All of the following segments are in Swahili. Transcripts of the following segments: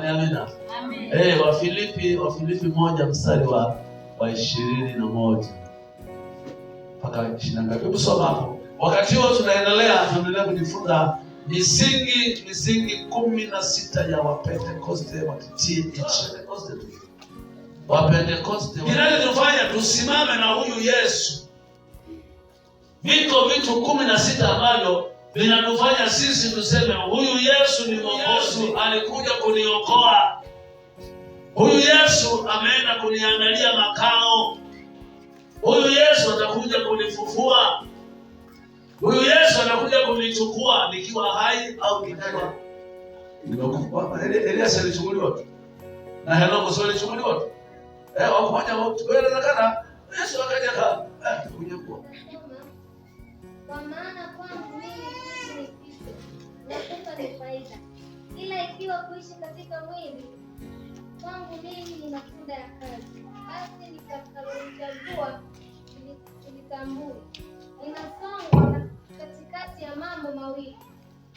Jamani, amina. Amen. Wafilipi 1 mstari wa 21 mpaka 20 na ngapi? Hebu soma hapo. Wakati huo tunaendelea kujifunza misingi 16 ya Wapentekoste wa TH. Pentekoste tu. Wapentekoste. Kinachotufanya tusimame na huyu Yesu. Viko vitu 16 ambavyo vinatufanya sisi tuseme huyu Yesu ni Mwokozi, alikuja kuniokoa. Huyu Yesu ameenda kuniandalia makao. Huyu Yesu atakuja kunifufua. Huyu Yesu anakuja kunichukua nikiwa hai au nikiwa nimekufa. Elias alichukuliwa tu. Na Henoko sio alichukuliwa tu. Wamoja wao inawezekana Yesu akaja kunyakua. Kwa maana kwangu mimi kuishi ni Kristo, na kufa ni faida. Ila ikiwa kuishi katika mwili kwangu mimi ni matunda ya kazi, basi nitakalolichagua nilitambue. Ninasongwa katikati ya mambo mawili,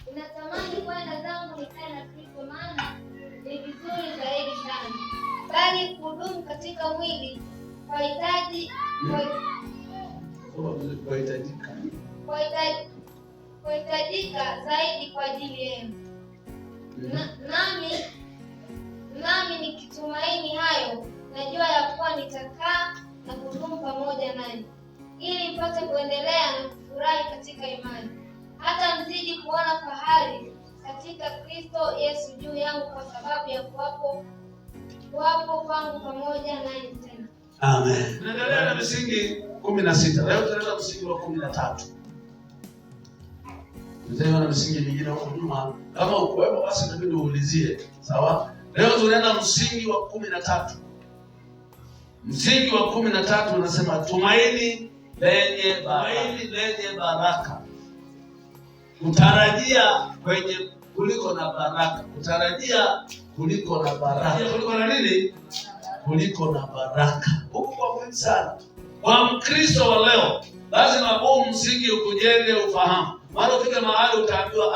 ninatamani kwenda zangu nikae na Kristo, maana ni vizuri zaidi sana, bali kudumu katika mwili kwahitajika zaidi kwa ajili yenu. Nami nikitumaini hayo, najua ya kuwa nitakaa na kudumu pamoja nanyi, ili mpate kuendelea na kufurahi katika imani, hata mzidi kuona fahari katika Kristo Yesu juu yangu, kwa sababu ya kuwapo kwangu pamoja nanyi tena. Amen. Tunaendelea na misingi 16. Leo tunaenda msingi wa 13. Tunaendelea na misingi mingine huko nyuma. Kama ukuwepo basi inabidi uulizie. Sawa? Leo tunaenda msingi wa 13. Msingi wa 13 unasema tumaini lenye baraka. Kutarajia kwenye kuliko na baraka. Kutarajia kuliko na baraka. Kuliko na nini? Kuliko na baraka. Huku kwa muhimu sana. Kwa Mkristo wa leo lazima huu msingi ukujenge ufahamu. Maana ukifika mahali utaambiwa,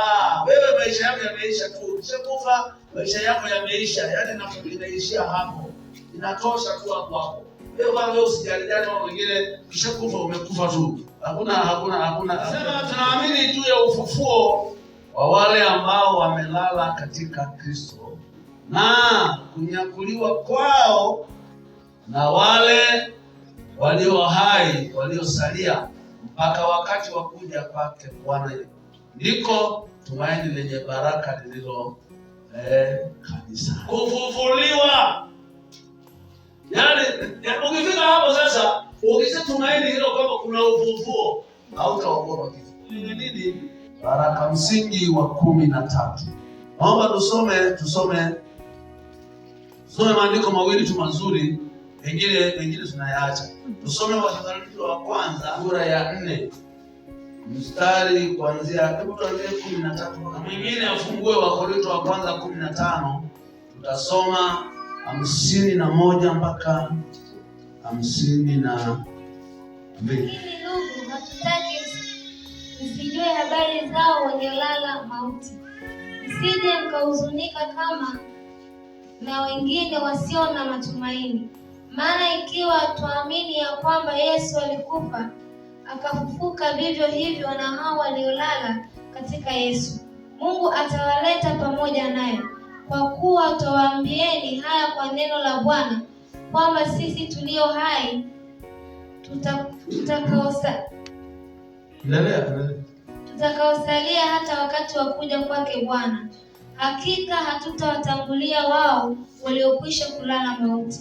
wewe maisha yako yameisha tu. Ukishakufa maisha yako yameisha. Yaani inaishia hapo. Inatosha tu hapo hapo. Wewe bwana, wewe usijali mambo mengine, ukishakufa umekufa tu. Hakuna. Sema tunaamini juu ya ufufuo wa wale ambao wamelala katika Kristo na kunyakuliwa kwao na wale walio hai waliosalia mpaka wakati wa kuja kwake Bwana. Ndiko tumaini lenye baraka lililo kanisa. Kufufuliwa. Yaani ukifika hapo sasa, ukishatumaini hilo kwamba kuna ufufuo, hautaogopa kifo. Ni nini? Baraka. Msingi wa 13. Naomba tusome maandiko mawili tu mazuri, mengine tunayaacha. Tusome Wathesalonike wa kwanza sura ya 4 mstari kuanzia, hebu tuanzie 13 mpaka mwingine afungue Wakorintho wa kwanza 15, tutasoma 51 mpaka 52. Lakini ndugu, hatutaki msijue habari zao waliolala mauti, msije mkahuzunika kama na wengine wasio na matumaini. Maana ikiwa tuamini ya kwamba Yesu alikufa akafufuka, vivyo hivyo na hao waliolala katika Yesu Mungu atawaleta pamoja naye. Kwa kuwa twawaambieni haya kwa neno la Bwana, kwamba sisi tulio hai tutakaosalia hata wakati wa kuja kwake Bwana, hakika hatutawatangulia wao waliokwisha kulala mauti.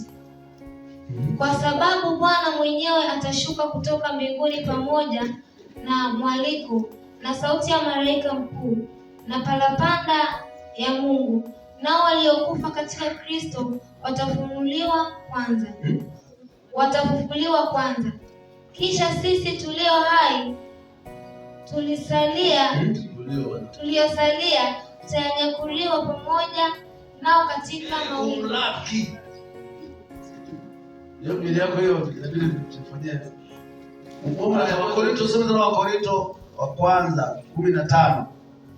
Kwa sababu Bwana mwenyewe atashuka kutoka mbinguni pamoja na mwaliko na sauti ya malaika mkuu na parapanda ya Mungu, nao waliokufa katika Kristo watafufuliwa kwanza. Watafufuliwa kwanza. Kisha sisi tulio hai tuliosalia tutanyakuliwa pamoja nao katika mawingu. Hiyo Biblia yako hiyo inabidi tufanyie. Wakorintho, soma tena Wakorintho wa kwanza 15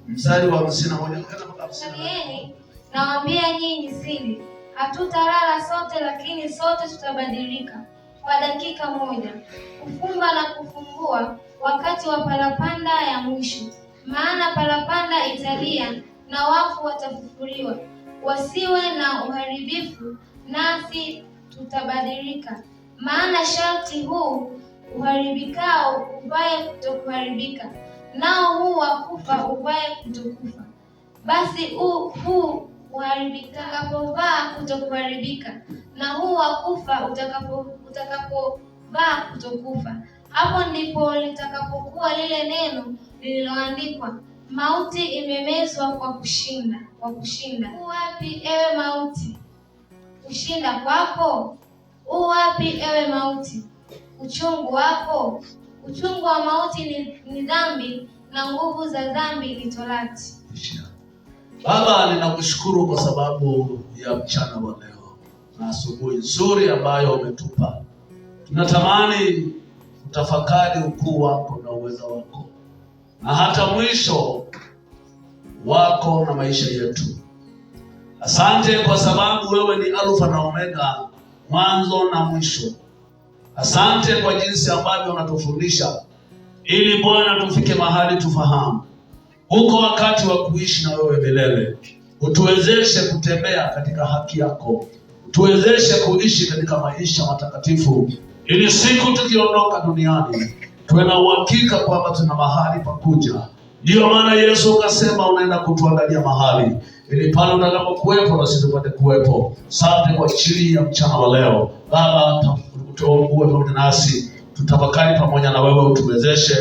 mstari wa 51 mpaka 58. Nawaambia nyinyi siri, hatutalala sote, lakini sote tutabadilika kwa dakika moja, kufumba na kufumbua, wakati wa parapanda ya mwisho. Maana parapanda italia, na wafu watafufuliwa, wasiwe na uharibifu, nasi tutabadilika. Maana sharti huu uharibikao uvae kutokuharibika, nao huu wa kufa uvae kutokufa. Basi huu uharibikapovaa kutokuharibika, na huu wa kufa utakapovaa kutokufa, hapo ndipo litakapokuwa lile neno lililoandikwa, mauti imemezwa kwa kushinda, kwa kushinda. U wapi ewe mauti, kushinda kwako? U wapi ewe mauti, uchungu wako? Uchungu wa mauti ni dhambi, na nguvu za dhambi ni torati. Baba, ninakushukuru kwa sababu ya mchana wa leo na asubuhi nzuri ambayo umetupa. Tunatamani kutafakari ukuu wako na uweza wako na hata mwisho wako na maisha yetu. Asante kwa sababu wewe ni Alfa na Omega, mwanzo na mwisho. Asante kwa jinsi ambavyo unatufundisha ili Bwana tufike mahali tufahamu huko wakati wa kuishi na wewe milele. Utuwezeshe kutembea katika haki yako, utuwezeshe kuishi katika maisha matakatifu, ili siku tukiondoka duniani tuwe na uhakika kwamba tuna mahali pa kuja. Ndiyo maana Yesu ukasema unaenda kutuandalia mahali, ili pale utakapokuwepo na sisi tupate kuwepo. Asante kwa ajili ya mchana wa leo Baba, utuongoe pamoja nasi, tutafakari pamoja na wewe, utuwezeshe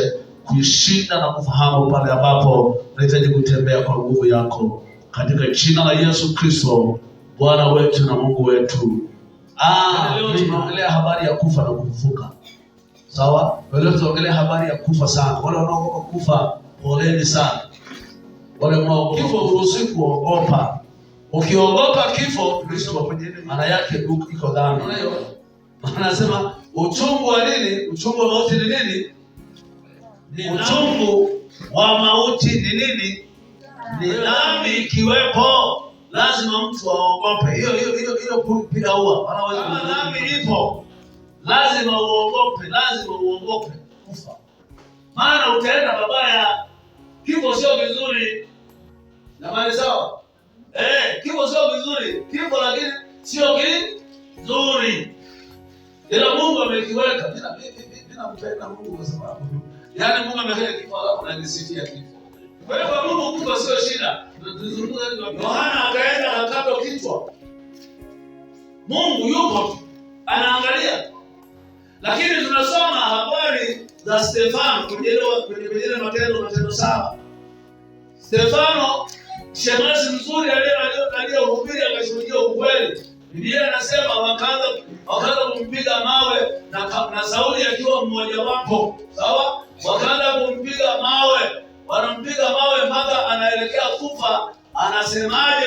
kuishinda na kufahamu pale ambapo tunahitaji kutembea kwa nguvu yako, katika jina la Yesu Kristo Bwana wetu na Mungu wetu. Leo tunaongelea habari ya kufa na kufufuka. Sawa? Leo tunaongelea habari ya kufa sana. Wale wanaoogopa kufa, poleni sana. Wale wanaoogopa kifo, uruhusi kuogopa. Ukiogopa kifo, Kristo maana yake iko dhambi. Anasema uchungu wa nini? Uchungu wa mauti ni nini? Ni uchungu wa mauti ni nini? Ni dhambi. Ikiwepo lazima mtu aogope. Hiyo hiyo hiyo hiyo piga ua. Kama dhambi ipo lazima uogope, lazima uogope kufa, maana utaenda mabaya. Kifo sio vizuri. Jamani, sawa? Kifo sio vizuri. Kifo lakini sio kizuri, ila Mungu amekiweka. Mimi nampenda Mungu kwa sababu yaani Mungu ameweka kifo alafu ananisifia kifo. Kwa hiyo kwa Mungu kufa sio shida. Yohana akaenda akakatwa kichwa. Mungu yupo anaangalia. Lakini tunasoma habari za Stefano kwenye ile Matendo 7. Stefano shemasi mzuri aliyehubiri akashuhudia ukweli. Biblia inasema wakaanza kumpiga mawe na Sauli akiwa mmoja wapo. Sawa? Wakaanza kumpiga mawe, wanampiga mawe mpaka anaelekea kufa. Anasemaje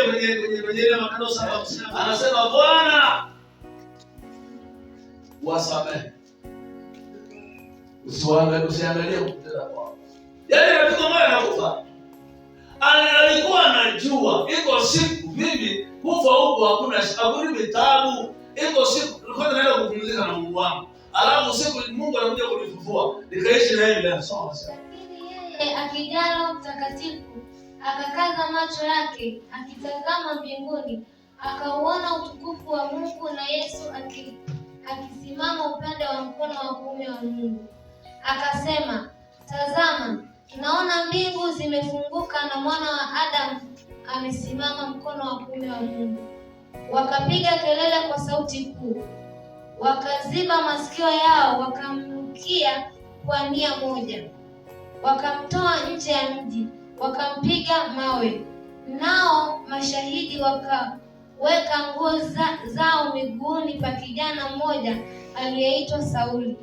kwenye ile Matendo 7? Anasema Bwana wasamehe. Usiangalie kutenda kwao. Yaani anapigwa mawe anakufa. Alikuwa anajua iko siku mimi kufa huko hakuna vitabu. Iko siku nilikuwa naenda kupumzika na Mungu wangu. Alafu siku Mungu anakuja kunifufua, nikaishi na yeye bila sawa sawa. Lakini yeye akijaa Roho Mtakatifu akakaza macho yake akitazama mbinguni, akauona utukufu wa Mungu na Yesu akisimama upande wa mkono wa kuume wa Mungu. Akasema, tazama, naona mbingu zimefunguka na mwana wa Adamu amesimama mkono wa kuume wa Mungu. Wakapiga kelele kwa sauti kuu, wakaziba masikio yao, wakamrukia kwa nia moja. Wakamtoa nje ya mji, wakampiga mawe. Nao mashahidi wakaweka nguo zao miguuni pa kijana mmoja aliyeitwa Sauli.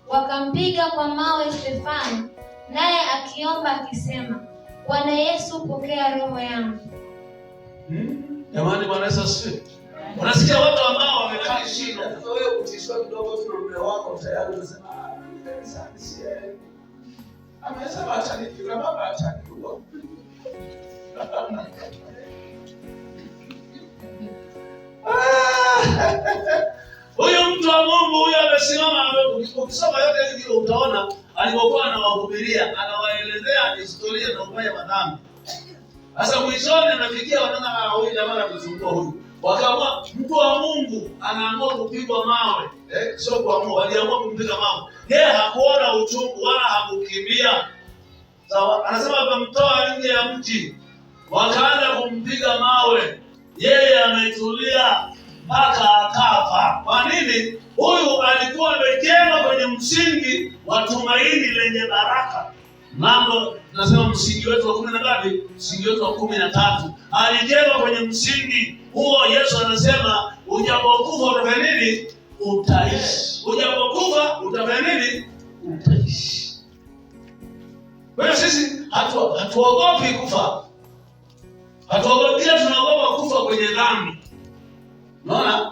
Wakampiga kwa mawe Stefano, naye akiomba akisema, Bwana Yesu, pokea roho yangu. Jamani, Bwana Yesu asifiwe. Unasikia watu ambao wamekaa shida. Sasa wewe utishwa kidogo tu na mume wako tayari unasema ah, si yeye. Amesema atanipiga baba ataniua. wa Mungu huyo amesimama. Ukisoma yote hivi utaona alipokuwa anawahubiria, anawaelezea historia na ubaya wa dhambi. Sasa mwishoni anafikia wanaona huyu jamaa anatusumbua huyu. Wakaamua mtu wa Mungu anaamua kupigwa mawe. Sio kuamua, waliamua kumpiga mawe. Yeye hakuona uchungu wala hakukimbia. Sawa, anasema akamtoa nje ya mji. Wakaanza kumpiga mawe. Yeye ametulia mpaka akafa. Kwa nini? Huyu alikuwa amejenga kwenye msingi wa tumaini lenye baraka. Mambo nasema msingi wetu wa 10 na ngapi? Msingi wetu wa 13. Alijenga kwenye msingi huo. Yesu anasema ujapokufa utafanya nini? Utaishi. Ujapokufa utafanya nini? Utaishi. Kwa hiyo sisi hatuogopi kufa. Hatuogopi, tunaogopa kufa kwenye dhambi. Unaona?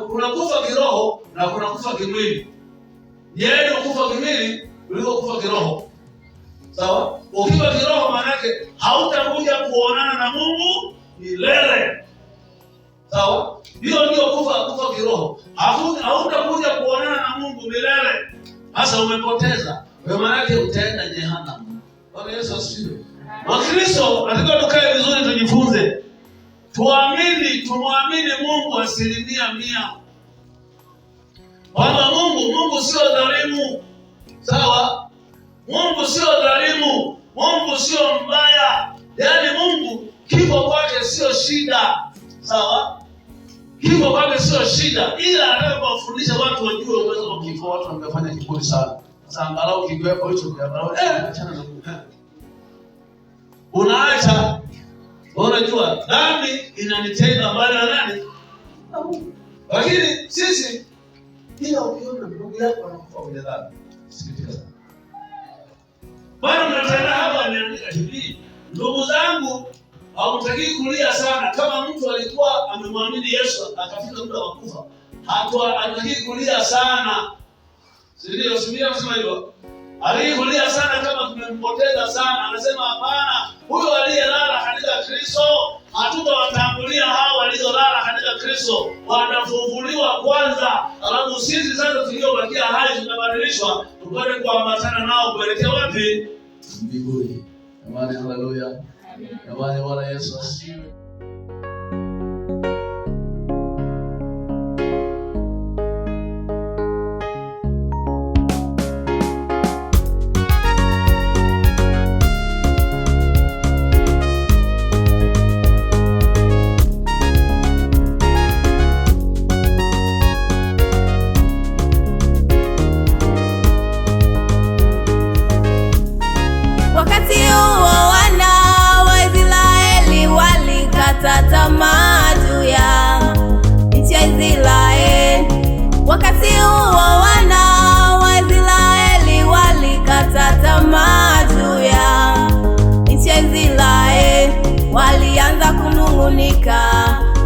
Kuna kufa kiroho na kuna kufa kimwili. Yeye kufa kimwili kuliko kufa kiroho. Sawa? Ukifa kiroho maana yake hautakuja kuonana na Mungu milele. Sawa? Hiyo ndio kufa kiroho. Hautakuja kuonana na Mungu milele. Sasa umepoteza. Kwa maana yake utaenda jehanamu. Bwana Yesu asifiwe. Wakristo nataka tukae vizuri tujifunze. Tuamini, tumwamini Mungu 100%. Kwamba Mungu sio dhalimu. Sawa? Mungu sio dhalimu, Mungu sio mbaya. Yaani Mungu kifo kwake sio shida. Sawa? Kifo kwake sio shida, ila anataka kuwafundisha watu wajue uwezo wa kifo. Watu wamefanya kiburi sana. Sasa angalau kikiwepo hicho angalau achana na Mungu. Unaacha. Unajua dhambi inanitenga mbali na nani? Na Mungu. Lakini sisi ila ukiona ndugu yako anakufa kwenye dhambi, sikitika sana. Bwana mnatenda hapa ameandika hivi, ndugu zangu hawataki kulia sana. Kama mtu alikuwa amemwamini Yesu akafika muda wa kufa, hataki kulia sana. Si ndio? Si ndio anasema hivyo? Alikulia sana kama tumempoteza sana. Anasema hapana, huyo aliyelala katika Kristo hatutawatangulia hao waliolala katika Kristo, watafufuliwa kwanza, alafu sisi sasa tuliobakia hai tunabadilishwa tupate kuambatana nao kuelekea wapi? Mbinguni. Jamani, haleluya. Jamani, Bwana Yesu asifiwe.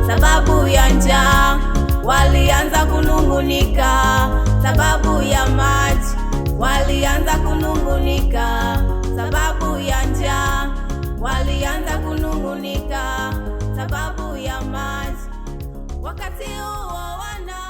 Sababu ya njaa, walianza kunungunika. Sababu ya maji, walianza kunungunika. Sababu ya njaa, walianza kunungunika. Sababu ya maji, wakati huo wana